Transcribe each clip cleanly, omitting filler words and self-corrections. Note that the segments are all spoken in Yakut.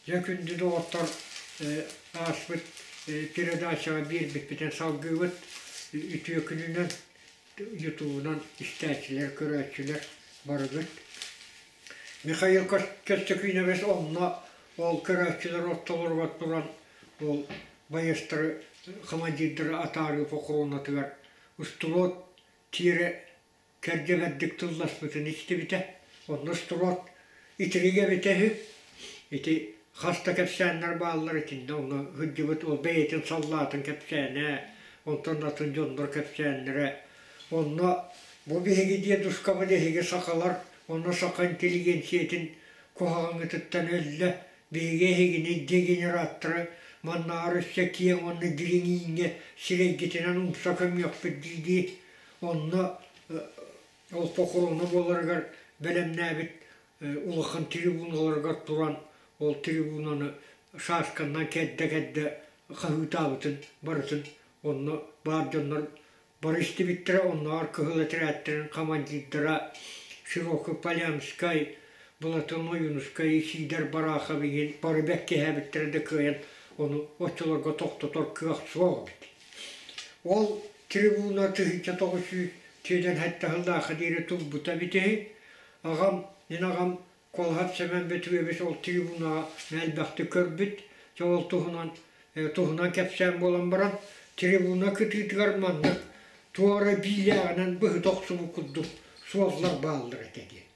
Дьэ күндү доҕоттор, ааспыт передачаҕа биэрбиппитин салгыыбыт. Үтүө күнүнэн ютубунан истээччилэр, көрөөччүлэр барыгыт. Михаил Көстөкүүнэбис онно ол көрөөччүлэр ортолоругар туран ол байыастары командирдары атаарыы похоронатыгар устуруот тиэрэ кэрдьэбэрдик тылласпытын истибитэ. Онно устуруот итиригэ эбитэ үһү. Ити хас да кэпсээннэр бааллар итиннэ онно сылдьыбыт ол бэйэтин саллаатын кэпсээнэ, онтон атын дьоннор кэпсээннэрэ. Онно бу биһиги дедушкабыт эһиги сахалар, онно саха интеллигенциятын куһаҕаҥҥытыттан өллө, биһиги эһигини дегенераттары маннааҕар өссө киэҥ уонна дириҥ ииҥҥэ сирэйгитинэн умса көмүөхпүт дии-дии онно ол похорона буоларыгар бэлэмнээбит улахан трибуналарыгар туран ол трибунаны шашканнан кэрдэ-кэрдэ хаһыытаабытын барытын онно баар дьоннор бары истибиттэрэ оннооҕор кыһыл этэрээттэрин командирдара Широкополянскай, Платон Ойуунускай, Сидор Барахов игин бары бэркиһээбиттэрэ да кыайан ону оччолорго тохтотор кыах суох эбит. Ол трибуна 1900 тиэнэн сэттэ диэри турбута эбит үһү. Аҕам, мин аҕам Куолаһап Сэмэн Бөтүрүөбүс ол трибунаҕа элбэхтик көрбүт. Дьэ ол туһунан туһунан кэпсээн буолан баран, трибуна кытыытыгар маннык туора биилээҕинэн быһыта охсубут курдук суоллар бааллар этэ диэн.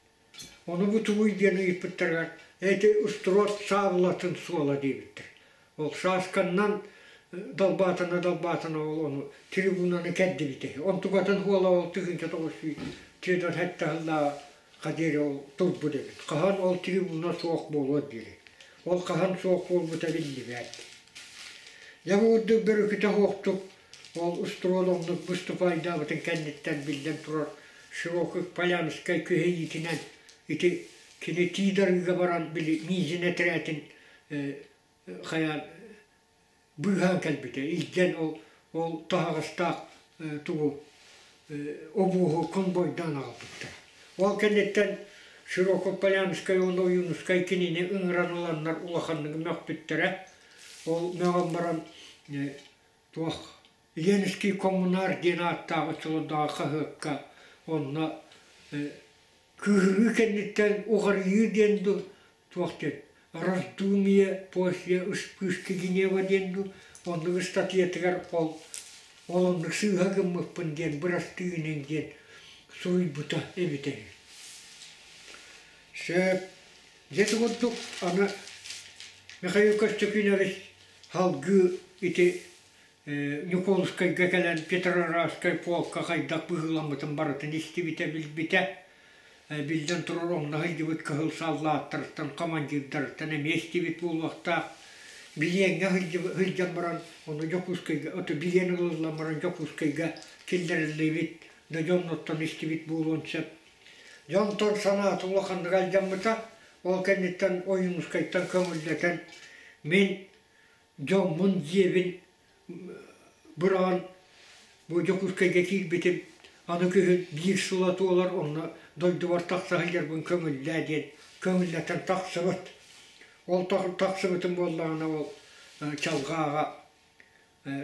Ону бу тугуй диэн ыйыппыттарыгар, эти устуруот саабылатын суола диэбиттэр. Ол шашканнан далбаатана далбаатана ол ону трибунаны кэрдибитэ. Онтукатын хуола ол 1900 47 сыллааҕы диэри ол турбут эбит. Хаһан ол трибуна суох буолуор диэри. Ол хаһан суох буолбута биллибэт. Дьэ бу курдук бөрүкүтэ суохтук ол устуруол оннук выступайдаабытын кэнниттэн биллэн турар Широких Полянскай күһэйиитинэн ити кини Тидарыыга баран били Мизин этэрээтин хайаан быыһаан кэлбитэ илдьэн ол ол таһаҕастаах тугу обуоһу конвойдаан аҕалбыттар. Ол кэнниттэн Широкополянскай уонна Ойуунускай кинини ыҥыран ыланнар улаханнык мөхпүттэрэ. Ол мөҕөн баран туох Ленский коммунар диэн ааттаах оччолордооҕу хаһыакка онно кыыһырыы кэнниттэн уҕарыйыы диэн дуу туох диэн «Раздумье после вспышки гнева» диэн дуу оннук ыстатыйатыгар ол ол оннук сыыһа гыммыппын диэн бырастыы диэн суруйбута эбитэ үһү. Сөп. Дьэ ити курдук аны Михаил Көстөкүүнэбис салгыы ити Ньукуолускайга кэлэн Петроградскай полка хайдах быһыыламмытын барытын истибитэ, билбитэ. Биллэн турар, онно сылдьыбыт кыһыл саллааттарыттан, командирдарыттан эмиэ истибит буолуохтаах. Билиэҥҥэ сылдьан баран, ону Дьокуускайга, ото билиэн ылыллан баран Дьокуускайга киллэриллибит да дьоннортон истибит буолуон сөп. Дьонтон санаата улаханнык алдьаммыта. Ол кэнниттэн Ойуунускайтан көҥүллэтэн, мин дьоммун дьиэбин быраҕан бу Дьокуускайга киирбитим аны күһүн биир сыла туолар онно дойдубар тахса сылдьарбын көҥүллээ диэн көҥүллэтэн тахсыбыт. Ол тахсыбытым буоллаҕына ол чалҕааҕа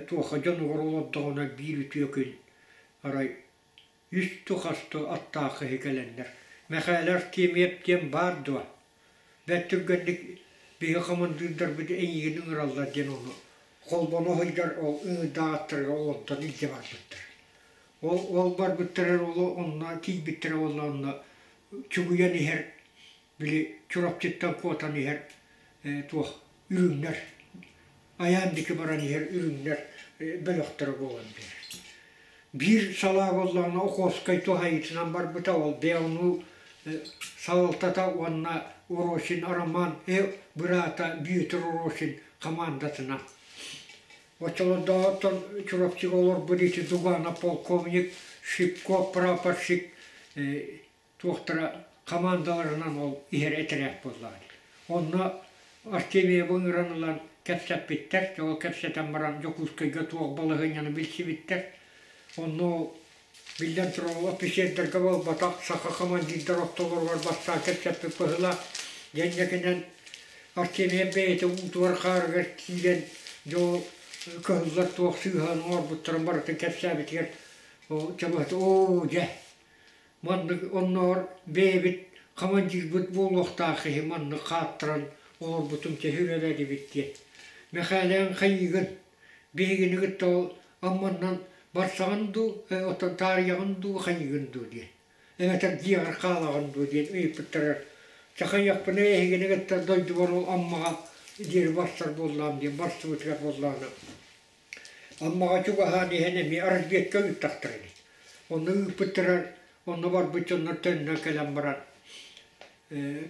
туохха дьонугар олордоҕуна биир үтүө күн арай үс хастыы аттаах киһи кэлэннэр Мэхээлэ Артемьев диэн баар дуо? Бэрт түргэнник биһи хамандыырдарбыт эйигин ыҥыраллар диэн ону холбоно сылдьар ол ыҥырдаах аттарыгар олордон илдьэ барбыттар. Ол ол барбыттара ол онно тиийбиттэрэ буолла онно чугуйан иһэр били Чурапчыттан куотан иһэр туох үрүҥнэр айаан диэки баран иһэр үрүҥнэр бөлөхтөрө буолан биэрэр. Биир салаа буоллаҕына Охотскай туһайыытынан барбыта ол Беону салалтата уонна Оросин Роман быраата Бүөтүр Оросин командатынан. Оччолордооҕуттан Чурапчыга олорбут ити Дугана полковник Шипко прапорщик туохтара хамаандаларынан ол иһэр этэрээт буоллаҕа дии. Онно Артемьевы ыҥыран ылан кэпсэппиттэр. Ол кэпсэтэн баран Дьокуускайга туох балаһыанньаны билсибиттэр. Онно ол биллэн турар офицердарга буолбатах, саха командирдар ортолоругар бастаан кэпсэппит быһыылаах. Дьэнньэкинэн Артемьев бэйэтэ уутугар-хаарыгар киирэн дьэ ол кыһыллар туох сыыһаны оҥорбуттарын барытын кэпсээбитигэр чабыһыта оо дьэ маннык оннооҕор бэйэбит командирбыт буолуохтаах киһи маннык хааттаран олорбутум төһө үлэлээтибит диэн. Мэхээлээн хайыыгын биһигини кытта ол Амманнан барсаҕын дуу, оттон таарыйаҕын дуу, хайыыгын дуу диэн. Эбэтэр дьиэҕэр хаалаҕын дуу диэн ыйыппыттарыгар чахайыахпына эһигини кытта дойдубар ол Аммаҕа диэри барсар буоллаам диэн барсыбытыгар буоллаҕына Аммаҕа чугаһаан иһэн эмиэ разведка ыыттахтара ини. Онно ыыппыттара онно барбыт дьоннор төннөн кэлэн баран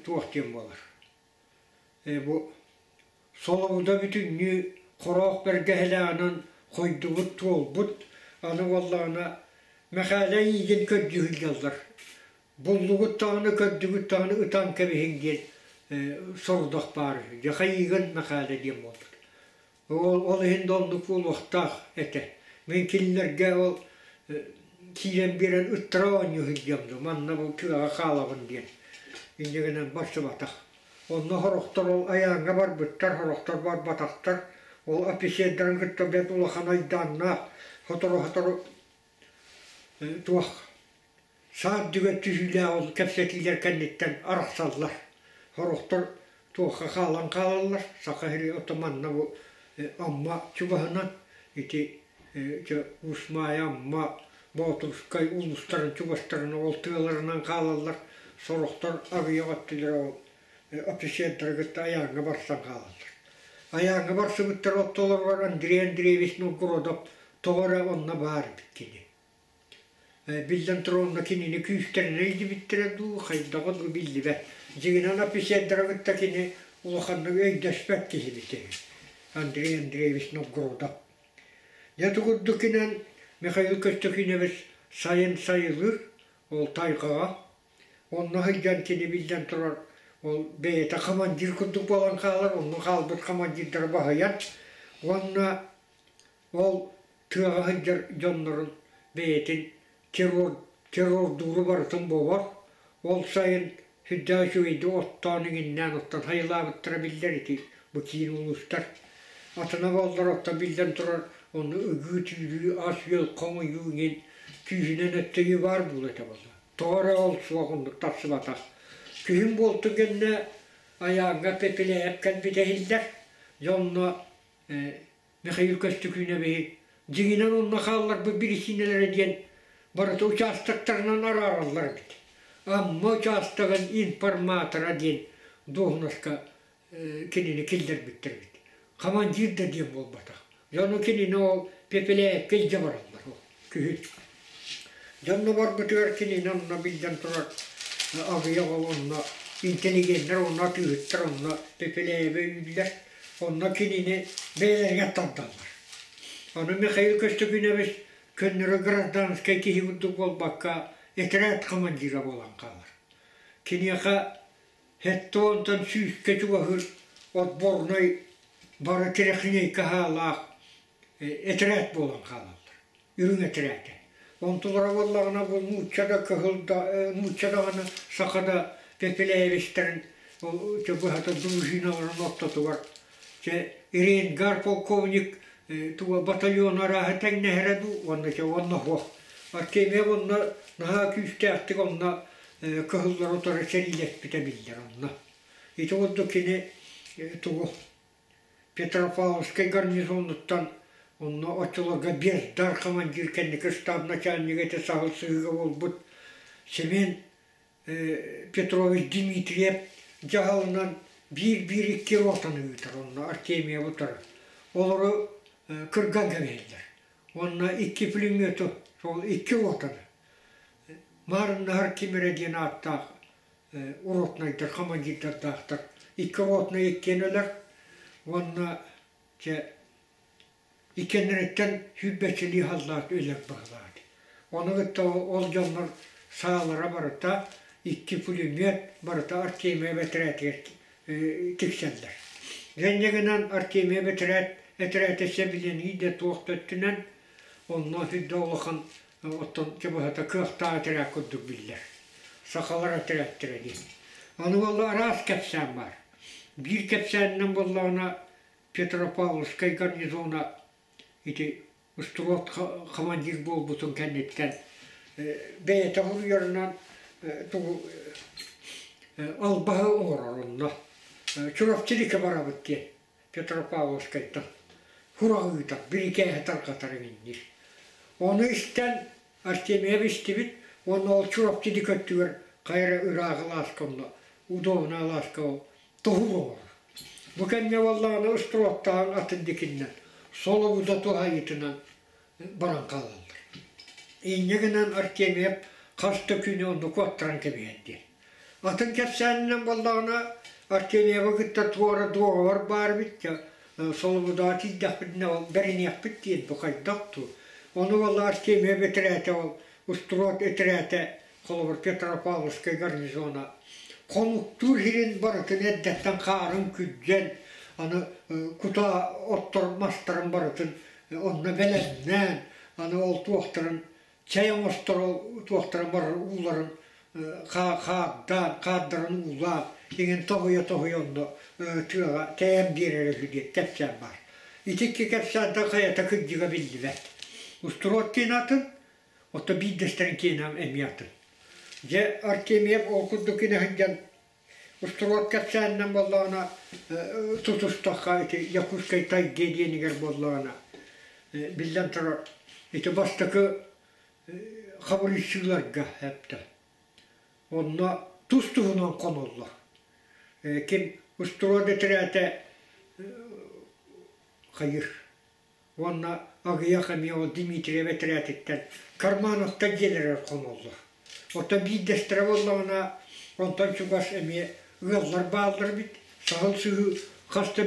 туох диэн буолар. Бу солобуда бүтүннүү хороох бэргэһэлээҕинэн хойдубут туолбут, аны буоллаҕына Мэхээлэ эйиигин көрдүү сылдьаллар. Буллугут даҕаны, көрдүгүт даҕаны ытан кэбиһиҥ диэн сорудах баар үһү. Дьэ хайыыгын Мэхээлэ диэн буолбут. Ол, ол иһин да оннук буолуохтаах этэ. Мин кинилэргэ ол киирэн биэрэн ыттара оонньуу сылдьыам дуо, манна бу тыаҕа хаалабын диэн. Инньэ гынан барсыбатах. Онно сорохтор ол айааҥҥа барбыттар, сорохтор барбатахтар. Ол офицердарын кытта бэрт улахан айдааннаах, сотору-сотору туох Саа үрдүгэр түһүүлээх ол кэпсэтиилэр кэнниттэн арахсаллар. Сорохтор туохха хаалан хаалаллар, Саха сирэ ото манна бу Амма чугаһынан ити Уус Маайа, Амма, Боотурускай улуустарын чугастарынан ол тыаларынан хаалаллар. Сорохтор аҕыйах өттүлэрэ ол офицердары кытта Айааҥҥа барсан хаалаллар. Айааҥҥа барсыбыттар ортолоругар Андрей Андреевич Новгородов тоҕо эрэ онно баар эбит кини. Биллэн турар, онно кинини күүстэринэн илдьибиттэрэ дуу, хайдаҕа дуу биллибэт. Дьиҥинэн офицердары кытта кини улаханнык өйдөспөт киһи эбит Андрей Андреевич Новгородов. Дьэ, ити курдук кинэн Михаил Көстөкүүнэбис сайын сайылыыр, ол тайҕаҕа. Онно сылдьан кини биллэн турар, ол бэйэтэ командир курдук буолан хаалар, онно хаалбыт командирдары баһыйан уонна Ол тыаҕа сылдьар дьоннорун бэйэтин террор, террордууру барытын бобор, ол сайын сүрдээх үчүгэйдик оттоон иҥиннээн оттон хайылаабыттара биллэр ити бу киин улуустар. Атына буоллар оттон биллэн турар ону ыгыы-түүрүү, ас-үөл хомуйуу иҥин күүһүнэн өттөйүү баар буолуо этэ буолла. Тоҕо эрэ ол суох оннук тахсыбатах. Күһүн буолтун кэннэ Айааҥҥа Пепеляев кэлбитэ иһиллэр. Дьэ онно Михаил Көстөкүүнэбиһи дьиҥинэн онно хаалларбыт биричиинэлэрэ диэн барыта учаастактарынан араараллар эбит. Амма учаастагын информатора диэн дуоһунаска кинини киллэрбиттэр эбит. Командир да диэн буолбатах. Дьону кинини ол Пепеляевка илдьэ бараллар ол күһүн. Дьонно барбытыгар кинини онно биллэн турар аҕыйах ол онно интеллигеннэр онно атыыһыттар онно Пепеляевы үүллэр. Онно кинини бэйэлэригэр тардаллар. Аны Михаил Көстөкүүнэбис көннөрү гражданскай киһи курдук буолбакка, этэрээт командира буолан хаалар. Киниэхэ сэттэ сүүскэ чугаһыыр отборнай бары тирэхинейка хаалаах этэрээт буолан хаалаллар. Үрүҥ этэрээтэ. Онтулара буоллаҕына бу нуучча да кыһыл да нуучча даҕаны саха да Пепеляевичтарын быһата дружиналарын ортотугар чэ Ренгар полковник туга батальон арааһа тэҥнэһэрэ дуу уонна чэ уонна суох. Артемьев онно наһаа күүстээхтик онно кыһыллары утары сэриилэспитэ биллэр онно. Ити курдук кини тугу Петропавловскай гарнизонуттан онно оччолорго Бездар командир кэнники штаб начальнига этэ саһыл сыһыыга буолбут Семен Петрович Дмитриев дьаһалынан биир-биир икки ротаны ыытар онно Артемьевы утары. Олору кырган кэбиһэллэр. Уонна икки пулемету, сол икки ротаны. Маарыннаһар ким эрэ диэн ааттаах ротнайдар, командирдардаахтар. Икки ротнай иккиэн өлөр уонна чэ иккиэннэриттэн сүүрбэччэлии халлаат өлөр баһылаат. Ону кытта ол дьоннор саалара барыта икки пулемет барыта Артемия бэтэрээтигэр тиксэллэр. Дьэ гынан Артемия бэтэрээт этэрээтэ сэбилэнии да туох да өттүнэн онно сүрдэ улахан оттон чабыһата кыахтаах этэрээт курдук биллэр. Сахалар этэрээттэрэ диэн. Аны буолла араас кэпсээн баар. Биир кэпсээнинэн буоллаҕына Петропавловскай гарнизона ити устуруот командир буолбутун кэнниттэн бэйэтэ суруйарынан тугу албаһы оҥорор онно Чурапчы диэки барабыт диэн Петропавловскайтан сураҕы ыытар, бирикээһи тарҕатар эҥинниир. Ону истэн Артемьев истибит уонна ол Чурапчы диэки өттүгэр хайа эрэ ыраах алааска онно удобно алааска ол тоһуур оҥорор. Бу кэмҥэ буоллаҕына устуруоктааҕын атын диэкиннэн солобуда туһаайыытынан баран хаалаллар. Инньэ гынан Артемьев хас да күнү онно куоттаран кэбиһэр диэн. Атын кэпсээнинэн буоллаҕына Артемьевы кытта туора дуогабар баар эбит солобудаҕа тиийдэхпитинэ ол бэриниэхпит диэн бу хайдах дуу. Ону буолла Артемьев этэрээтэ ол устуруот этэрээтэ холобур Петропавловскай гарнизона хонуктуур сирин барытын эрдэттэн хаарын күрдьэн аны кутаа оттор мастарын барытын онно бэлэмнээн аны ол туохтарын чэй оҥостор туохтарын барар ууларын хаардаан хаардарын уулаан иҥин тоһуйа-тоһуйа онно тыаҕа тэйэн биэрэрэ үһү диэн кэпсээн баар. Ити икки кэпсээнтэн хайата кырдьыга биллибэт. Устуруот диэн атын, Оттон биирдэстэрин киэнэ эмиэ атын. Дьэ, Артемьев ол курдук гына сылдьан устуруот кэпсээнинэн буоллаҕына тутустахха ити Якутскай тайге диэнигэр буоллаҕына биллэн турар ити бастакы хабырыйсыыларга эптэ. Онно тус-туһунан хоноллор. Ким устуруот этэрээтэ хайыр Уонна аҕыйах эмиэ ол Дмитриев этэрээтиттэн Кармановтар дьиэлэригэр хоноллор. Оттон биирдэстэрэ буоллаҕына, онтон чугас эмиэ ыаллар бааллар эбит. Саһыл сыһыы хас да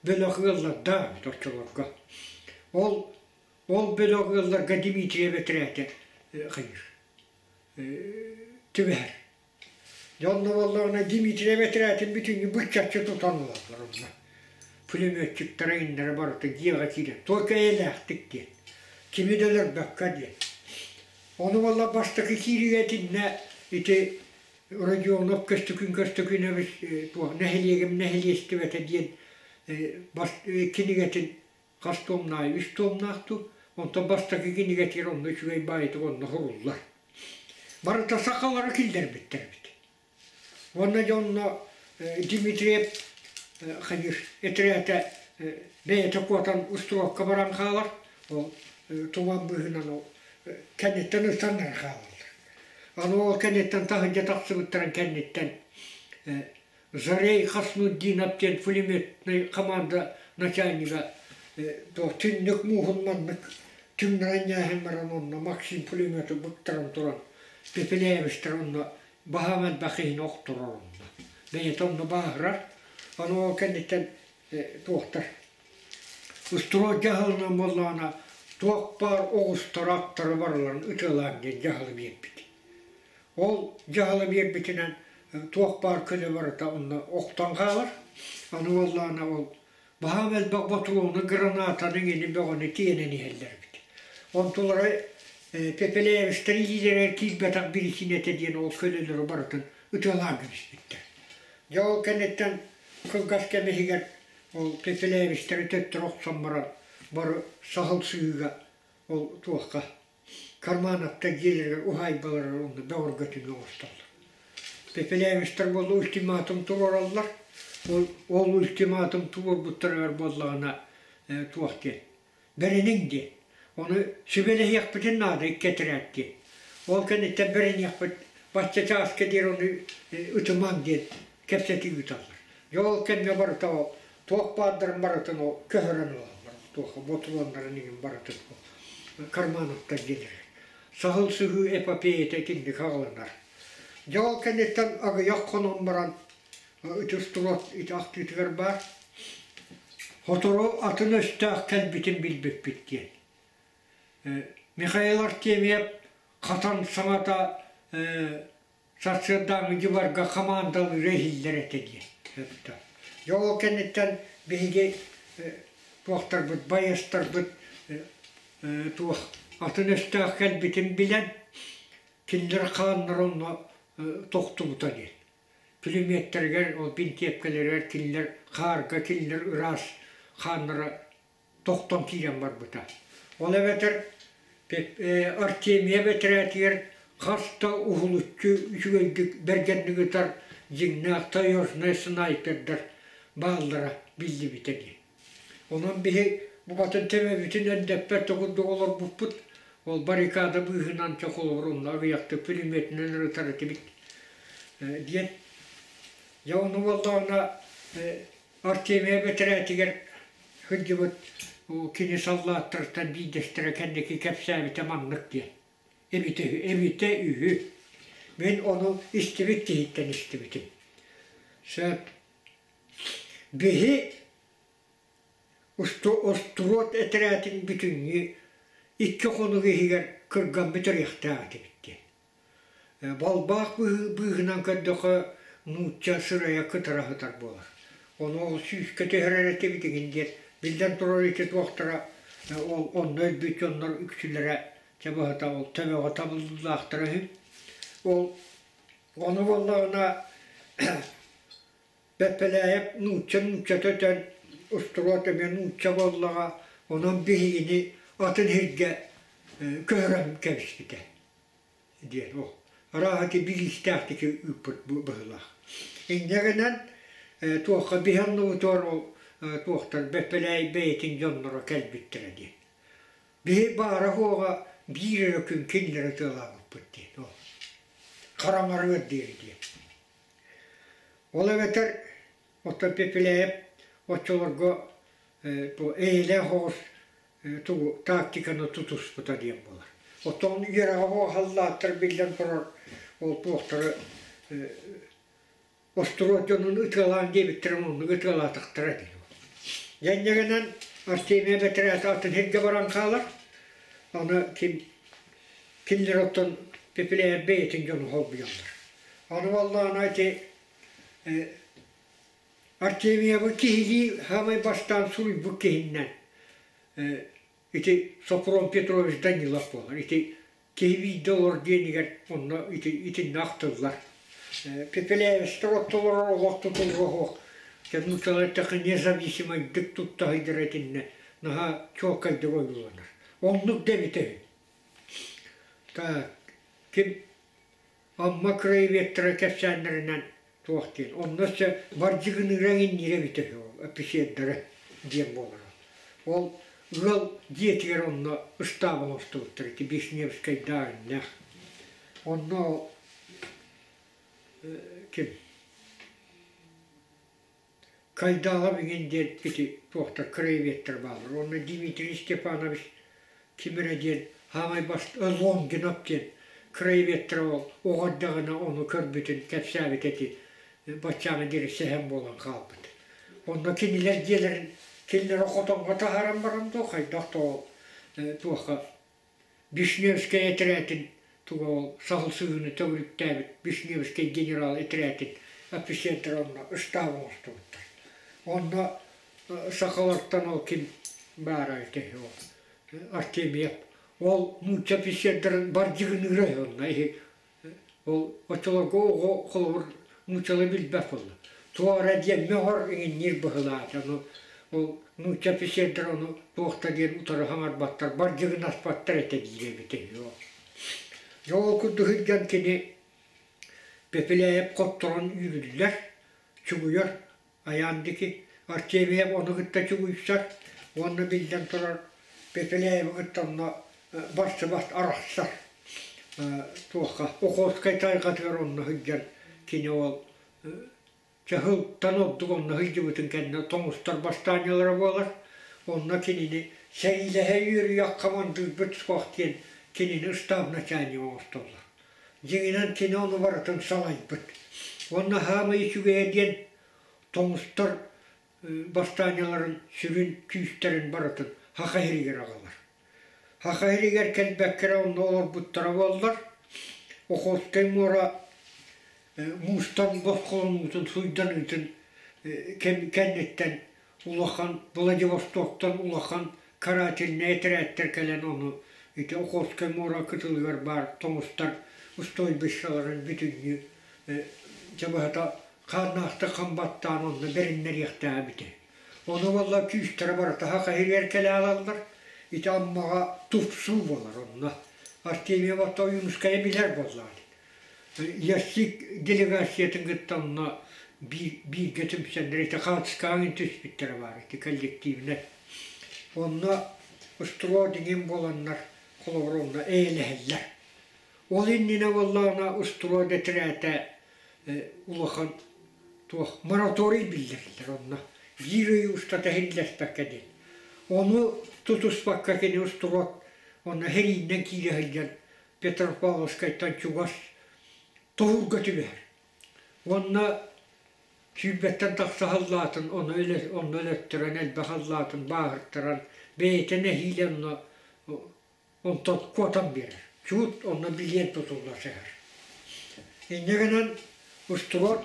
бөлөх ыаллардаах эбит оччолорго. Ол ол бөлөх ыалларга Дмитриев этэрээтэ хайыыр түбэһэр. Дьэ онно буоллаҕына Дмитриев этэрээтин бүтүннүү быччаччы тутан ылаллар онно. Пулеметчиктара иннэрэ барыта дьиэҕэ киирэн только эйэлээхтик диэн. Кими да өлөрбөккө диэн. Ону буолла бастакы киириигэ итиннэ ити Родионов Көстөкүүн Көстөкүүнэбис туох нэһилиэгим нэһилиэстибэтэ диэн кинигэтин хас туомнаах үс туомнаах дуу онтон бастакы кинигэтигэр онно үчүгэй баайытык онно суруллар. Барыта сахалары киллэрбиттэр эбит. Уонна дьэ онно Дмитриев хайыыр этэрээтэ бэйэтэ куотан устуруокка баран хаалар. Ол туман быыһынан ол кэнниттэн ытаннара хаалаллар. Аны ол кэнниттэн таһырдьа тахсыбыттарын кэнниттэн Зарей Хаснутдинов диэн пулеметнай команда начальнига түннүк мууһун маннык түҥнэрэн ньээһэн баран онно Максим пулемету быктаран туран Пепеляевичтар онно баһаам элбэх киһини охторор онно. Бэйэтэ онно бааһырар. Аны ол кэнниттэн туохтар устуруой дьаһалынан буоллаҕына туох баар оҕустара аттара барыларын ытыалаан диэн дьаһалы биэрбит. Ол дьаһалы биэрбитинэн туох баар көнө барыта онно охтон хаалар. Аны буоллаҕына ол баһаам элбэх ботуруону, гранатаны иҥини бөҕөнү тиэнэн иһэллэр эбит. Онтулара Пепеляевичтар илиилэригэр киирбэтэх биричиинэтэ диэн ол көлөлөрү барытын ытыалаан кэбиспиттэр. Дьэ ол кэнниттэн кылгас кэм иһигэр ол Пепеляевичтары төттөрү охсон баран бары саһыл сыһыыга ол туохха Кармановтар дьиэлэригэр уһаайбаларыгар уонна бөҕөргөтүүнү оҥостоллор. Пепеляевичтар буолла ультиматум туруораллар. Ол, ол ультиматум туруорбуттарыгар буоллаҕына туох диэн бэриниҥ диэн. Ону сүбэлэһиэхпитин наада икки этэрээт диэн. Ол кэнниттэн бэриниэхпит бачча чааска диэри ону ытымаҥ диэн кэпсэтии ыыталлар. Дьэ ол кэмҥэ барыта туох баардарын барытын ол көһөрөн ылаллар. Туох ботулуоннарын иһин барытын Кармановтар диэннэр. Саһыл сыһыы эпопеята итинник аҕаланар. Дьэ ол кэнниттэн аҕыйах хонон баран ити устуруот ити ахтыытыгар баар сотору атын өстөөх кэлбитин билбиппит диэн. Михаил Артемьев хатан саҥата сарсыардааҥҥы дьыбарга хамаандалыыра иһиллэр этэ диэн. Дьэ ол кэнниттэн биһиги туохтарбыт, байыастарбыт туох атын өстөөх кэлбитин билэн, кинилэр хааннара онно тохтубута диэн. Пулеметтарыгар, ол бинтиэпкэлэригэр кинилэр хаарга кинилэр ыраас хааннара тохтон киирэн барбыта. Ол эбэтэр Артемия бэтэрээтигэр хас да уһулуччу үчүгэйдик бэргэнник ытар дьиҥнээх таежнай снайпердар бааллара биллибитэ дии. Онон биһи букатын төбөбүтүн эндэппэт да курдук олорбуппут. Ол баррикада быыһынан чэ холобур онно аҕыйахтык пулеметынан ырытар этибит диэн. Дьэ ону буоллаҕына Артемия бэтэрээтигэр сылдьыбыт кини саллааттартан биирдэстэрэ кэнники кэпсээбитэ маннык диэн. Эбитэ, эбитэ үһү. Мин ону истибит киһиттэн истибитим. Сөп. Биһи остуруот этэрээтин бүтүннүү икки хонук иһигэр кырган бүтэриэхтээх этибит диэн. Балбаах быыһынан көрдөххө нуучча сырайа кытара сытар буолар. Ону ол сүүскэ түһэрэр этибит игин диэн биллэн турар ити туохтара ол онно өлбүт дьоннор үксүлэрэ чэ быһата ол төбөҕө табыллыылаахтара үһү. Ол ону буоллаҕына Бэппэлээйэп нуучча нууччата өтөн устуруот эмиэ нуучча буоллаҕа, онон биһигини атын сиргэ көһөрөн кэбиспитэ диэн ол арааһа ити билиистээхтик ыыппыт быһыылаах. Инньэ гынан туохха биһи оннубутугар ол туохтар Бэппэлээй бэйэтин дьонноро кэлбиттэрэ диэн. Биһи баара-суоҕа биир эрэ күн кинилэри тыалаабыппыт диэн ол хараҥарыар диэри диэн. Ол эбэтэр оттон Пепеляев оччолорго эйэлээх оҕус тугу тактиканы тутуспута диэн буолар. Оттон үөрэҕэ халлааттар биллэн турар ол туохтары остуруот дьонун ытыалаан диэбиттэрин оннук ытыалаатахтара дии. Дьэнньэгинэн Артемия бэтэрээтэ атын сиргэ баран хаалар. Аны ким кинилэр оттон Пепеляев бэйэтин дьону холбуйаллар. Аны буоллаҕына ити Артемьевы киһилии саамай бастаан суруйбут киһиннэн ити Сопром Петрович Данилов буолар. Ити киһи биирдэ олор диэнигэр онно ити итиннэ ахтыллар. Пепеляевичтар оттолорор олох тутулуга суох нууччалар эттэххэ независимайдык тутта сылдьар итиннэ наһаа чуолкайдык ойууланар. Оннук да эбитэ үһү. Так, ким Амма краеведтара кэпсээннэринэн туох диэн, онно өссө бардьыгыныыра иҥниирэ эбитэ үһү ол эписиэрдэрэ диэн буолара. Ол ыал дьиэтигэр онно ыстаап оҥостубуттар ити Вишневскайдаах Онно ким Кайдалов иҥин диэн ити туохтар краеведтэр бааллар. Уонна Дмитрий Степанович ким эрэ диэн саамай Лонгинов диэн краеведтэр ол оҕо эрдэҕинэ ону көрбүтүн кэпсээбит эти баччааҥҥа диэри сэһэн буолан хаалбыт. Онно кинилэр дьиэлэрин кинилэри хотоҥҥо таһааран баран дуо хайдах да ол туохха Вишневскэй этэрээтин туга ол саһыл сыһыыны төгүрүктээбит Вишневскэй генерал этэрээтин офицердара онно ыстаап оҥостубуттар. Онно сахалартан ол ким баара ити ол Артемьев ол нуучча офицердарын бардьыгыныыра онно Ол оччолорго оҕо холобур нууччалыы билбэт буолла. Туора диэн мөҕөр иҥинниир быһыылаата. Ону ол нуучча офицердэр ону туох да диэн утары хаҥарбаттар, бардьыгынаспаттар этэ диир эбитэ үһү. Дьэ ол курдук сылдьан кини Пепеляев хотторон үүрүллэр, чугуйар Айаан диэки Артемьев ону кытта чугуйсар уонна биллэн турар Пепеляевы кытта онно барсыбат арахсар туохха Охотскай тайҕатыгар онно сылдьар кини ол чаһылтан ордук онно сылдьыбытын кэннэ тоҥустар бастаанньалара буолар онно кинини сэриилэһэ үөрүйэх хамандыырбыт суох диэн кинини ыстаап начальнига оҥостоллор дьиҥинэн кини ону барытын салайбыт уонна хаамай үчүгэйэ диэн тоҥустар бастаанньаларын сүрүн күүстэрин барытын Саха сиригэр аҕалар. Саха сиригэр кэлбэккэ эрэ онно олорбуттара буоллар, Охотскай муора муустан босхолонуутун, суйданыытын кэнниттэн улахан Владивостоктан улахан карательнай этэрээттэр кэлэн ону ити Охотскай муора кытылыгар баар тоҥустар стойбищаларын бүтүннүү дьэ быһата. Хааннаахтык хам баттаан онно бэриннэриэхтээбитэ. Ону буолла күүстэрэ барыта саха иһигэр кэлэ аалаллар. Ити Аммаҕа тупсуу буолар онно. Артемьев Ойуунускайы билэр буоллаҕа. Ясик делегациятын кытта онно бииргэ түмсэннэр ити хаартыскаҕа түспүттэрэ баар ити коллективнай. Онно устуруо диҥин буоланнар холобур онно эйэлэһэллэр. Ол иннинэ буоллаҕына устуруо дэтэрээтэ улахан туох мораторий биллэриллэр онно биир ый устата иһиллэспэккэ диэн. Ону тутуспакка кини устуруот онно сэрииннэн киирэ сылдьан Петропавловскайтан чугас тоһуурга түбэһэр. Уонна сүүрбэттэн тахса халлаатын ону онно өлөттөрөн элбэх халлаатын бааһыртаран бэйэтэ нэһиилэ онно онтон куотан биэрэр. Чуут онно билиэн тутулла сыһар. Инньэ гынан устубут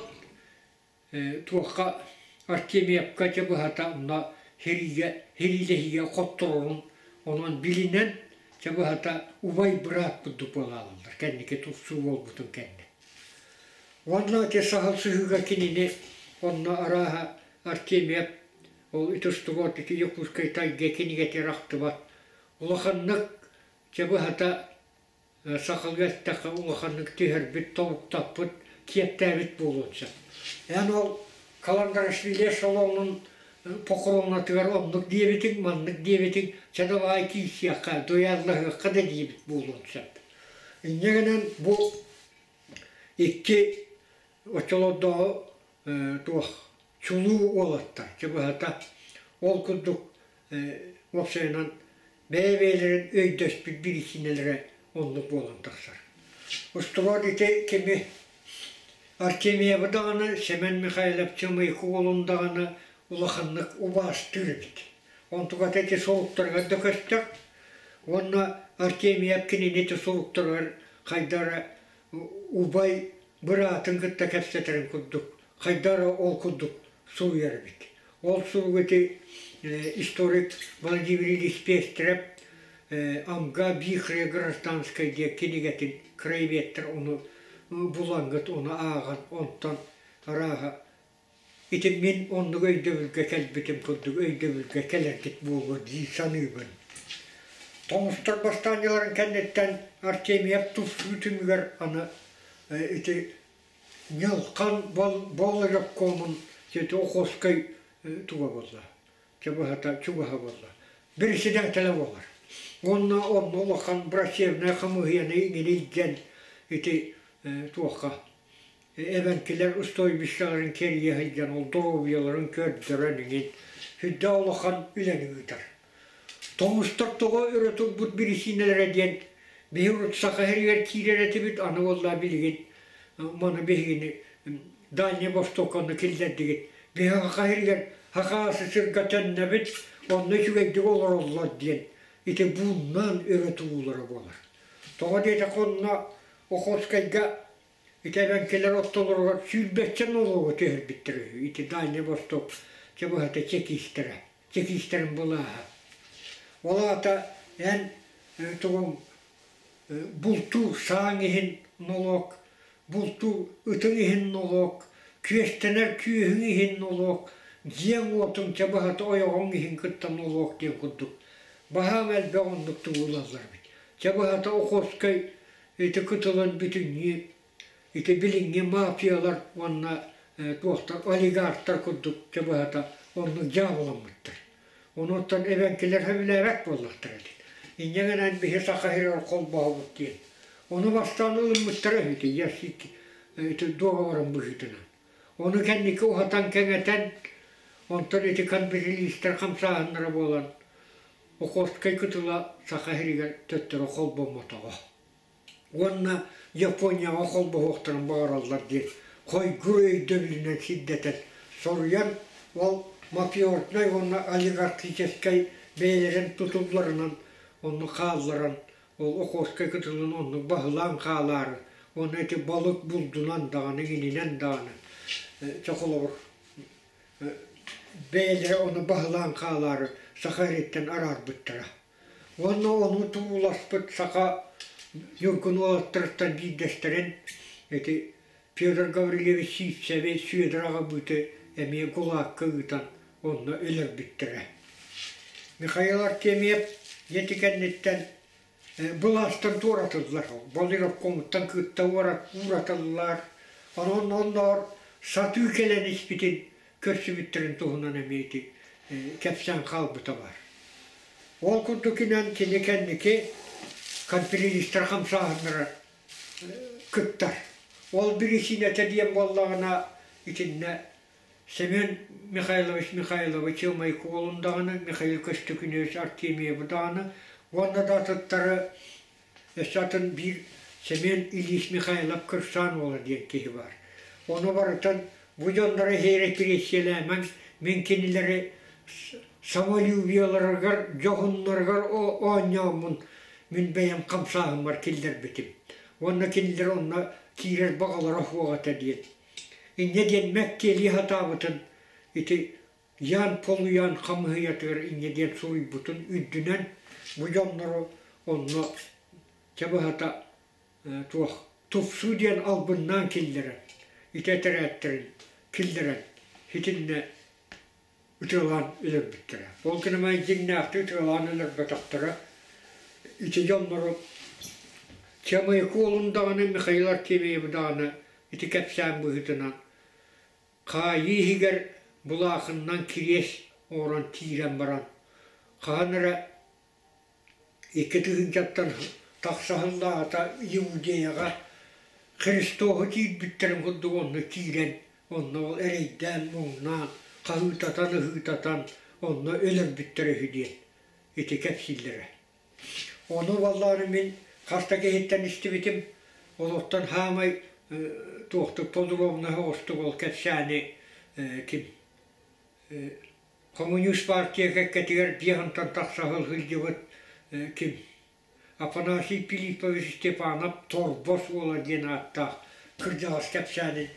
туохха Артемьевка дьэ быһата онно сэриигэ сэриилэһиигэ хотторорун онон билинэн дьэ быһата убай быраат курдук буолаалаллар кэнники тупсуу буолбутун кэннэ. Уонна ити саһыл сыһыыга кинини онно арааһа Артемьев ол ити устубут ити Якутскай тайга кинигэтигэр ахтыбат улаханнык дьэ быһата сахалыы эттэххэ улаханнык түһэрбит, тобуктаппыт, киэптээбит буолуон сөп. Эн ол Каландарашвили эшелонун похоронатыгар оннук диэбитиҥ, маннык диэбитиҥ, чэ давай киирсиэххэ, дуйааллаһыахха да диэбит буолуон сөп. Инньэ гынан бу икки оччолордооҕу туох чулуу уолаттар, чэ быһата, ол курдук уопсайынан бэйэ-бэйэлэрин өйдөспүт биричиинэлэрэ оннук буолан тахсар. Устубут ити кими Артемьевы даҕаны, Семен Михайлов Чымыйкы уолун даҕаны улаханнык убаастыыр эбит. Онтуката ити суруктарыгар да көстөр. Уонна Артемьев кинини ити суруктарыгар хайда эрэ убай быраатын кытта кэпсэтэрин курдук, хайда эрэ ол курдук суруйар эбит. Ол суругу ити историк Владимир Ильич Пестерев Амга Вихре гражданскай диэн кинигэтин краеведтэр ону булаҥҥыт ону ааҕан онтон арааһа ити мин оннук өйдөбүлгэ кэлбитим курдук өйдөбүлгэ кэлэргит буолуо дии саныыбын. Тоҥустар бастаанньаларын кэнниттэн Артемьев тупсуу түмүгэр аны ити Ньылхан Болларевкомун ити Охотскай туга буолла, чабыһата чугаһа буолла. Председателэ буолар. Уонна онно улахан врачебнай хамыыһыйаны иҥин илдьэн ити туохха эбэҥкилэр устойбищаларын кэрийэ сылдьан ол доруобуйаларын көрдөрөн иҥин сүрдээх улахан үлэни ыытар. Тоҥустар тоҕо өрө турбут биричиинэлэрэ диэн биһи урут Саха сиригэр киирэр этибит, аны буолла билигин маны биһигини Дальний Востокка киллэрдигит. Биһи Саха сиригэр Саха СССРга төннөбүт, онно үчүгэйдик олороллор диэн ити бууннаан өрө туруулара буолар. Тоҕо диэтэххэ онно Охотскайга ити эбэҥкилэр ортолоругар сүүрбэччэ нолуогу түһэрбиттэр үһү. Ити Дальний Восток чэ быһата чекистэрэ. Чекистэрин былааһа. Ол аата эн тугуҥ бултуу сааҥ иһин нолуок, бултуу ытыҥ иһин нолуок, күөстэнэр күөһүҥ иһин нолуок, дьиэҥ-уотуҥ чэ быһата ойоҕоҥ иһин кытта нолуок диэн курдук баһаам элбэх оннук тугулаллар эбит. Чэ быһата Охотскай ити кытылын бүтүннүү Ити билиҥҥи мафиялар уонна туохтар олигархтар курдук чэ быһата оннук дьаабыламмыттар. Онуоттан эбэҥкилэр сөбүлээбэт буоллахтара ити. Инньэ гынан биһи Саха сиригэр холбоһобут диэн. Ону бастаан ылыммыттара үһү ити ящик ити дуогабарын быһыытынан. Ону кэнники уһатан кэҥэтэн, онтон ити капиталистар хамсааһыннара буолан Охотскай кытыла Саха сиригэр төттөрү холбоммотоҕо. уонна Японияҕа холбоһуохтарын баҕараллар диэн хойгур өйдөбүлүнэн сирдэтэн соруйан ол мафиознай уонна олигархическай бэйэлэрин тутулларынан онно хаалларан ол Охотскай кытылын оннук баһылаан хаалаары уонна ити балык булдунан даҕаны ининэн даҕаны чэ холобур бэйэлэрэ ону баһылаан хаалаары Саха сириттэн араарбыттара. Уонна ону турууласпыт саха ньургун уолаттарыттан биирдэстэрин ити Федор Гаврильевич Сиипсэби Сүөдэр аҕабыыты эмиэ ГУЛАГка ыытан онно өлөрбүттэрэ. Михаил Артемьев ити кэнниттэн былаастан туоратыллар. Болдьоропкомуттан кытта ууратыллар. Онон онноор сатыы кэлэн испитин көрсүбүттэрин туһунан эмиэ ити кэпсээн хаалбыта баар. Ол курдукинан кини кэнники конференцистар хамсааһыннара кыттар. Ол биричиинэтэ диэн буоллаҕына итиннэ Семен Михайлович Михайлович Чымайкы уолун даҕаны, Михаил Көстөкүнүөбүч Артемьевы даҕаны уонна да атыттары өссө атын биир Семен Ильич Михайлов Кырсаан уола диэн киһи баар. Ону барытын бу дьоннору эрэпириэссийэлээмэҥ, мин кинилэри самолюбиеларыгар, дьоһуннарыгар оонньооммун мин бэйэм хамсааһыммар киллэрбитим. Уонна кинилэр онно киирэр баҕалара суох этэ диэн Инньэ диэн мэктиэлии сатаабытын ити Ян Полуян хамыыһыйатыгар инньэ диэн суруйбутун үрдүнэн бу дьоннору онно чэ быһата туох тупсуу диэн албыннаан киллэрэн ити этэрээттэрин киллэрэн итиннэ ытыалаан өлөрбүттэрэ. Ол гынан дьиҥнээхтик ытыалаан өлөрбөтөхтөрө. Ити дьоннору Чамайкы уолун даҕаны Михаил Артемьевы даҕаны ити кэпсээн быһыытынан хаайыы иһигэр булаахыннан кириэс оҥорон киирэн баран хаһан эрэ Икки тыһыынчаттан тахса сыллааҕыта Иудеяҕа Христоһу киирбиттэрин курдук онно киирэн, онно ол эрэйдээн-муҥнаан, хаһыытатан-ыһыытатан онно өлөрбүттэрэ үһү диэн ити кэпсииллэрэ. Ону буоллаҕына мин хас да киһиттэн истибитим, олортон саамай туохтук подробно оҕустук ол кэпсээни ким Коммунист партия кэккэтигэр биэһинтэн тахса сыл сылдьыбыт ким Афанасий Филиппович Степанов Торбос уола диэн ааттаах кырдьаҕас кэпсээнин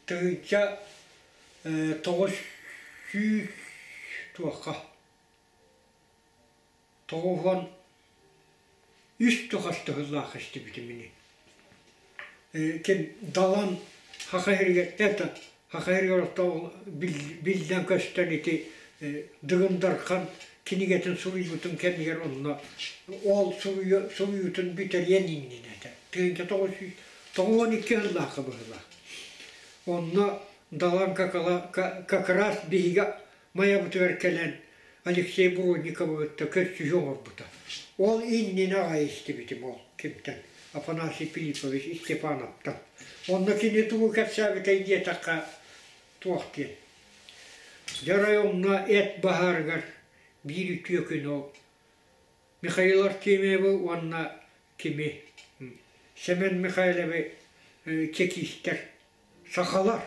1900 туохха 93 тухаста сыллаах истибитим ини. Ким Далан Саха сиригэр это Саха сиригэр оттон биллэн көстөн ити Дыгын Дархан кинигэтин суруйбутун кэмигэр онно ол суруйуутун бүтэриэн иннинэ этэ. 1992 сыллаахха быһыылаах. Онно Далан как раз биһиги Майабытыгар кэлэн Алексей Бродниковы кытта көрсүһүү оҥорбута. Ол иннинэ аҕай истибитим ол кимтэн Афанасий Филиппович Степановтан. Онно кини тугу кэпсээбитэй диэтэххэ туох диэн. Дьарай онно эт баһаарыгар биир үтүө күн ол Михаил Артемьевы уонна кими Семен Михайловы чекистэр Сахалар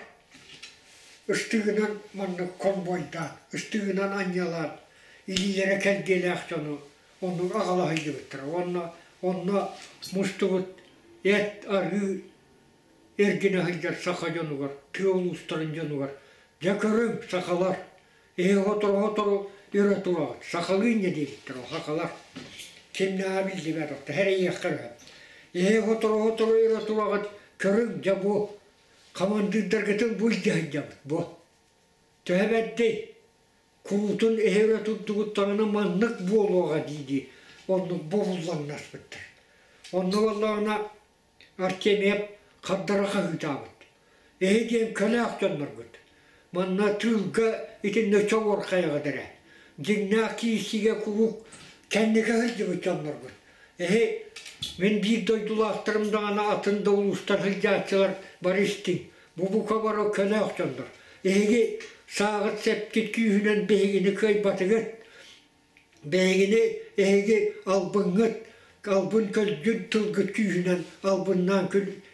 ыстыгынан маннык конвойдаан, ыстыгынан анньалаан, илиилэрэ кэлгиэлээх дьону оннук аҕала сылдьыбыттара уонна онно мустубут эт, арыы эргинэ сылдьар саха дьонугар, тыа улуустарын дьонугар дьэ көрүҥ, сахалар, эһи сотору-сотору өрө тураҕыт, сахалыы инньэ диэбиттэр ол сахалар. Кимнээҕэ биллибэт, оттон сэрэйиэххэ сөп. Эһи сотору-сотору өрө тураҕыт, көрүҥ, дьэ бу хамандыырдаргытын бу илдьэ сылдьабыт, бу. Төһө бэрдэй, куруутун эһи өрө турдугуттарына маннык буолуоҕа дии-дии оннук бобуллаҥнаспыттар. Онно буоллаҕына Артемьев хардара хаһыытаабыт: «Эһи диэн көлөөх дьонноргут, манна тыылга итиннэ чоҕуорхайаҕыт эрэ, дьиҥнээх киирсиигэ куруук кэнники сылдьыбыт дьонноргут. Эһи мин биир дойдулаахтарым даҕаны атын да улуустан сылдьааччылар бары истиҥ, бу бука бары көлөөх дьоннор. Эһиги сааҕыт сэпкит күүһүнэн биһигини кыайбатыгыт, Биһигини эһиги албыҥҥыт, албын көлдьүн тылгыт күүһүнэн албыннаан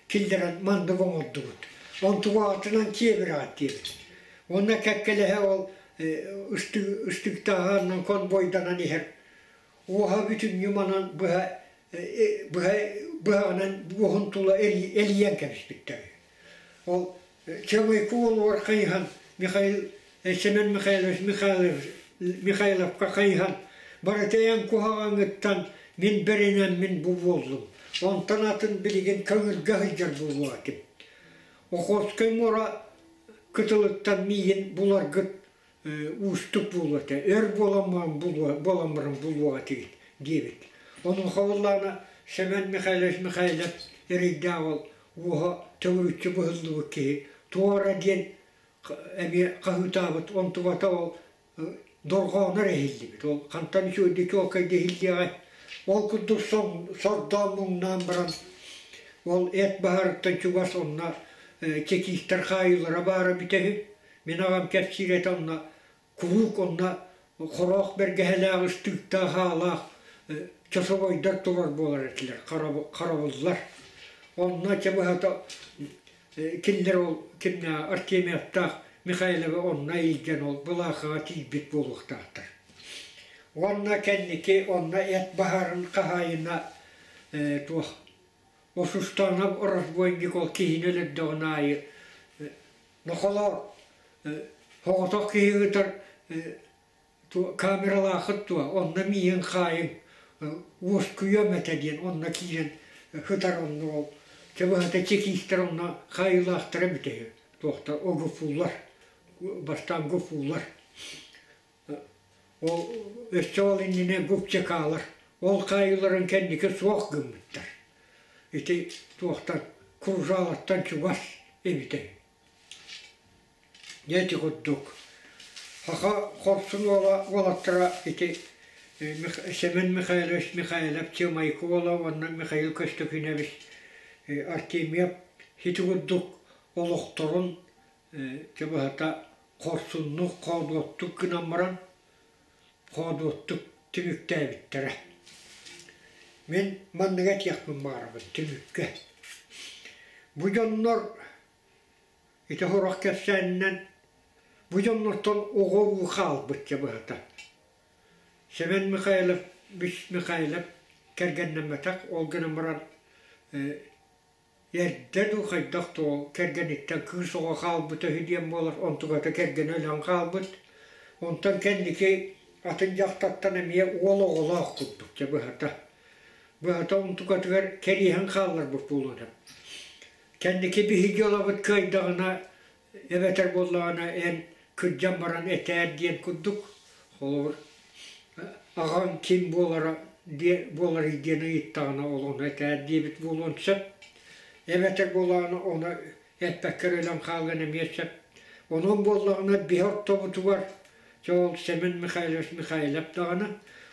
киллэрэн маннык оҥордугут. Онтугуҕатынан киэбирэҕит диэбит. Уонна кэккэлэһэ ол ыстыктааһынынан конвойданан иһэр. Уоһа бүтүннүү манан быһа быһа быһаҕынан уоһун тула элийэн кэбиспиттэр. Ол Чабыйкы уолугар хайыһан Михаил Семен Михайлович Михайлов Михайловка хайыһан барыта эн куһаҕаҥҥыттан мин бэринэммин бу буоллум. Онтон атын билигин көҥүлгэ сылдьар буолуо этим. Охотскай муора кытылыттан миигин буларгыт уустук буолуо этэ, өр буолан буолан баран булуох этигит диэбит. Онуоха буоллаҕына Семен Михайлович Михайлов эрэйдээх ол уоһа төгүрүччү быһыллыбыт киһи туора диэн эмиэ хаһыытаабыт, онтубата ол дорҕооно эрэ иһиллибит. Ол хантан үчүгэйдик чуолкайда иһиллиэҕэй? Ол курдук сордоон муҥнаан баран ол эт баһарыттан чугас онно чекистэр хаайыылара баара эбитэ үһү. Мин аҕам кэпсиир этэ онно куруук онно хороох бэргэһэлээх, ыстыыктаах, аалаах часовойдар турар буолар этилэр, харабыллар. Онно чэ быһата кинилэр ол кимнээх Артемьевтаах Михайловы онно илдьэн ол былаахаҕа тиийбит буолуохтаахтар. Уонна кэнники онно эт баһаарын хаһаайына туох Осустанов разбойник ол киһини өлөрдөҕүн аайы нохолоор соҕотох киһи ыытар камералаахыт дуо, онно миигин хаайыҥ, уоскуйуом этэ диэн онно киирэн сытар онно ол чэ быһата чекистэр онно хаайыылаахтара эбитэ үһү туохтар ОГПУлар бастаан ГПУлар ол өссө ол иннинэ ГУПЧКалар ол хаайыыларын кэнники суох гыммыттар ити туохтан Кружалаттан чугас эбитэ үһү. Дьэ ити курдук саха хорсун уола уолаттара ити Семен Михайлович Михайлов Чымайкы уола уонна Михаил Көстөкүүнэбис Артемьев ити курдук олохторун чэ быһата хорсуннук, хоодуоттук гынан баран хоодуоттук түмүктээбиттэрэ. Мин манныгы этиэхпин баҕарабын түмүккэ. Бу дьоннор Ити сорох кэпсээнинэн бу дьоннортон оҕо-уруу хаалбыт дьэ быһата. Семен Михайлов, Бүс Михайлов кэргэннэммэтэх, ол гынан баран эрдэ дуу хайдах дуу кэргэниттэн кыыс оҕо хаалбыта үһү диэн буолар, онтуката кэргэнэ өлөн хаалбыт. Онтон кэнники атын дьахтартан эмиэ уол оҕолоох курдук дьэ быһата. Быһата онтукатыгар кэриэһин хаалларбыт буолуон сөп. Кэнники биһиги дьыалабыт кыайдаҕына эбэтэр буоллаҕына эн кырдьан баран этээр диэн курдук холобур аҕаҥ ким буолара буоларый диэн ыйыттаҕына ол ону этээр диэбит буолуон сөп эбэтэр буоллаҕына ону эппэккэ эрэ өлөн хаалыан эмиэ сөп онон буоллаҕына биһи ортобутугар чэ ол Семен Михайлович Михайлов даҕаны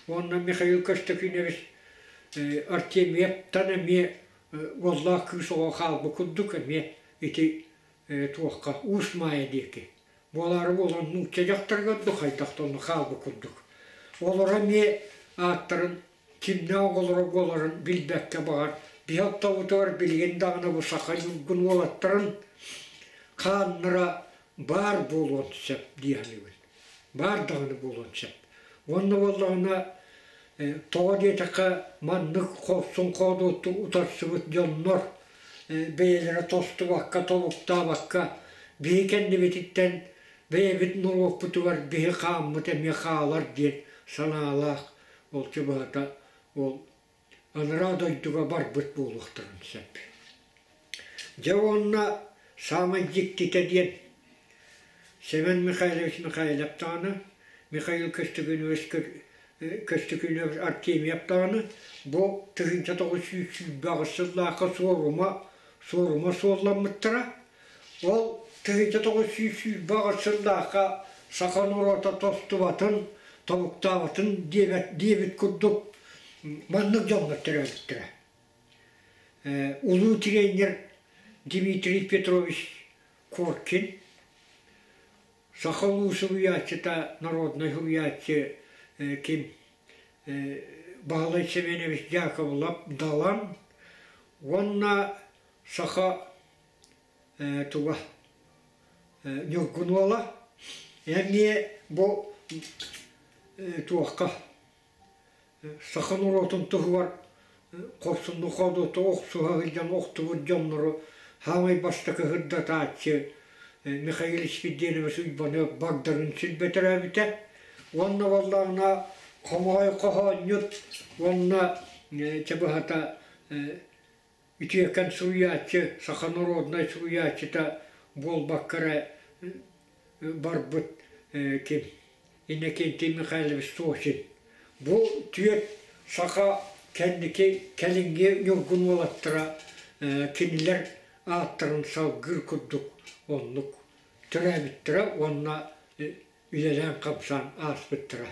уонна Михаил Көстөкүүнэбис Артемьевтан эмиэ уоллаах кыыс оҕо хаалбыт курдук эмиэ ити туохха Уус Маайа диэки буолаары буолан нуучча дьахтарыгар да хайдах да онно хаалбыт курдук. Олоро эмиэ ааттарын кимнээх оҕолоро буоларын билбэккэ баҕар биһи оттообутугар билигин даҕаны бу саха ньургун уолаттарын хааннара баар буолуон сөп дии саныыбын. Баар даҕаны буолуон сөп. Уонна буоллаҕына Тоҕо диэтэххэ, маннык хорсун хоодуоттук утарсыбыт дьоннор бэйэлэрэ тостубакка, тобуктаабакка биһи кэннибититтэн бэйэбит норуоппутугар биһи хааммыт эмиэ хаалар диэн санаалаах ол чыбыһата ол анараа дойдуга барбыт буолуохтарын сөп. Дьэ уонна саамай дьиктитэ диэн Семен Михайлович Михайлов даҕаны, Михаил Көстөкүүнүбүс Көстөкүүнүбүс Артемьев даҕаны бу 1928 сыллаахха суорума суорума суолламмыттара. Ол 1928 сыллаахха саха норуота тостубатын, тобуктаабатын диэбэт диэбит курдук маннык дьоннор төрөөбүттэрэ. Улуу тренер Дмитрий Петрович Коркин, саха улуу суруйааччыта, народнай суруйааччы ким Баһылай Семенович Дьаакыбылап Далан уонна саха туга Ньургун уола эмиэ бу туохха Саха норуотун туһугар хорсуннук хоодуоту охсуһа сылдьан охтубут дьоннору саамай бастакы сырдатааччы Михаил Испирдиэнович Уйбаныап Багдарын силбэтэрээбитэ уонна буоллаҕына хомоҕой хоһоонньут уонна чэ быһата. Үтүөкэн суруйааччы, саха норуодунай суруйааччыта буолбакка эрэ барбыт ким Иннокентий Михайлович Сосин. Бу түөрт саха кэнники кэлиҥҥи ньургун уолаттара кинилэр ааттарын салгыыр курдук оннук төрөөбүттэрэ уонна үлэлээн-хамсаан ааспыттара.